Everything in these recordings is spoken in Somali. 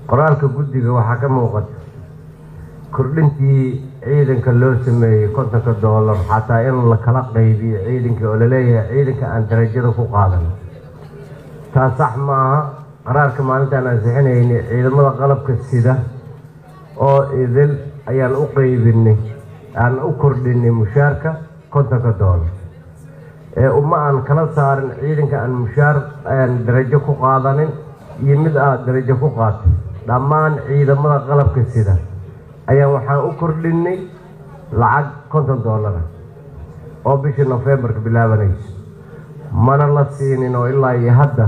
Qoraalka guddiga waxaa ka muuqata kordhintii ciidanka loo sameeyey $50, xataa in la kala qaybiyo ciidanka oo laleeyahay ciidanka aan darajada ku qaadan. Taa sax maaha. Qaraarka maalintaan ansixinaynay ciidamada qalabka sida oo idil ayaan u qaybinay, aan u kordhinay mushaarka $50, ee uma aan kala saarin ciidanka aan mushaar aan darajo ku qaadanin iyo mid aad darajo ku qaatay. Dhammaan ciidamada qalabka sida ayaan waxaan u kordhinay lacag $50 oo bishii Nofembarka bilaabanayso. Mana la siinin oo ilaa iyo hadda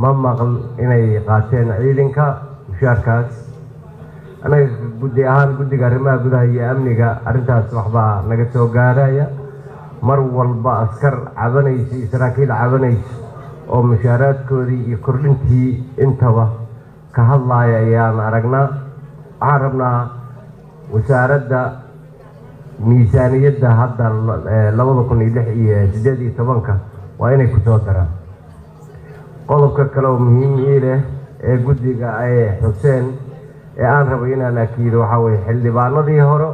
ma maqal inay qaateen ciidanka mushaarkaas. Anaga guddi ahaan, guddiga arrimaha gudaha iyo amniga, arrintaas waxbaa naga soo gaaraya. Mar walba askar cabanaysa iyo saraakiil cabanaysa oo mushaaraadkoodii iyo kordhintii intaba ka hadlaaya ayaan aragnaa. Waxaan rabnaa wasaaradda miisaaniyadda hadda 2006 iyo 18-ka waa inay ku soo daraan. Qodobka kale oo muhiim ii leh ee guddiga ay xuseen ee aan rabay inaan akiido waxaa weeye xildhibaanadii hore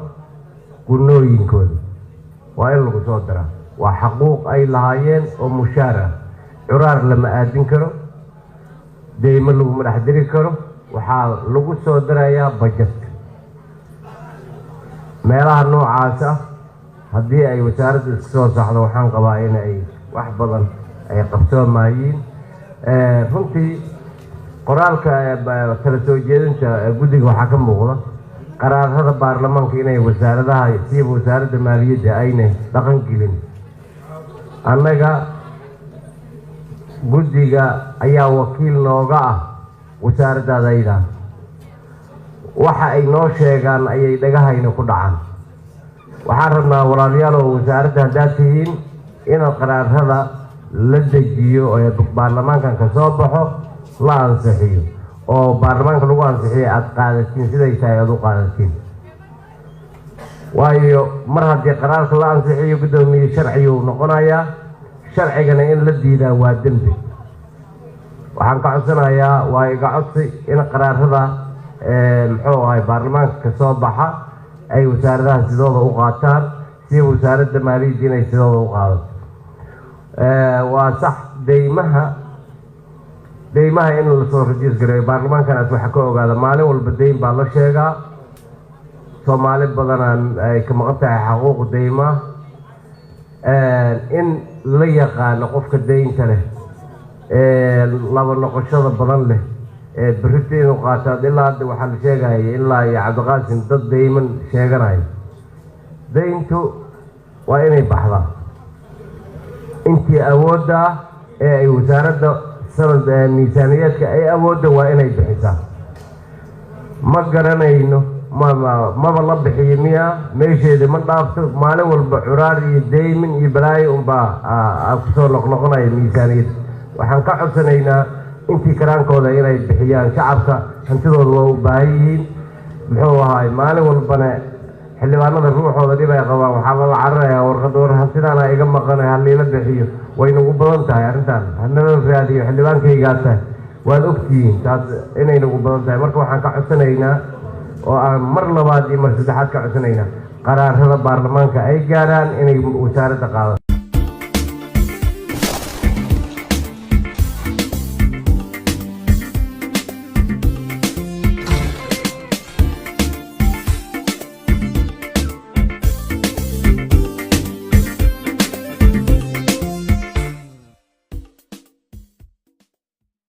gunooyinkooda waa in lagu soo daraa. Waa xaquuq ay lahaayeen oo mushaar ah. Curaar lama aadin karo, deymo laguma dhex diri karo, waxaa lagu soo darayaa bajetka. Meelaha noocaas ah haddii ay wasaaraddu iska soo saxdo, waxaan qabaa in ay wax badan ay qabsoomayiin. Runtii qoraalka kala soo jeedinta guddiga waxaa ka muuqda qaraarada baarlamaanka inay wasaaradaha, siiba wasaaradda maaliyadda, aynay dhaqan gelin. Annaga guddiga ayaa wakiil nooga ah wasaaraddaadayda. Waxa ay noo sheegaan ayay dhagahayna ku dhacaan. Waxaan rabnaa, walaalayaal, oo wasaaradda haddaad tihiin, inaad qaraarada la dejiyo ee baarlamaankan ka soo baxo la ansixiyo oo baarlamaanka lagu ansixiyo aada qaadatiin, siday tahay aada u qaadatiin. Waayo, mar haddii qaraarka la ansixiyo, guddoomiye, sharciguu noqonayaa. Sharcigana in la diidaa waa dembi. Waxaan ka codsanayaa, waa iga codsi, in qaraarada muxuu ahay baarlamaanka ka soo baxa ay wasaaradaha sidooda u qaataan, si wasaaradda maaliyadda inay sidooda u qaadato. Waa sax, deymaha in lasoo rajiis gareeyo baarlamaankanaas waxa ka ogaada. Maalin walba deyn baa la sheegaa. Soomaali badanaa ay ka maqan tahay xaquuq deymaha. In la yaqaano qofka deynta leh ee laba noqoshada badan leh ee berrito inuu qaato. Ilaa hadda waxaa la sheegaya ilaa iyo Cabdiqaasim dad deyman sheeganaya. Deyntu waa inay baxdaa intii awoodda ah ee ay wasaaradda sanad miisaaniyaedka ay awoodda waa inay bixisaa. Ma garanayno, mama maba la bixiyo miyaa? Meesheeda ma dhaafto. Maalin walba curaar iyo deymin iyo balaayo unbaa kusoo noqnoqonaya miisaaniyadda. Waxaan ka codsanaynaa intii karaankooda inay bixiyaan. Shacabka hantidooda waa u baahan yihiin. Muxuu ahaay, maalin walbana xildhibaanada ruuxooda dhib ay qabaan. Waxaa lala cararayaa warqad: "War, hantidaana iga maqanay, haliila bixiyo." Way nagu badan tahay arrintan, hanala raadiyo, xildhibaankaygaa tahay. Waad ogtihiin taas inay nagu badan tahay. Marka waxaan ka codsanaynaa oo aan mar labaad iyo mar saddexaad ka codsanaynaa qaraarada baarlamaanka ay gaaraan inay wasaaradda qaadato.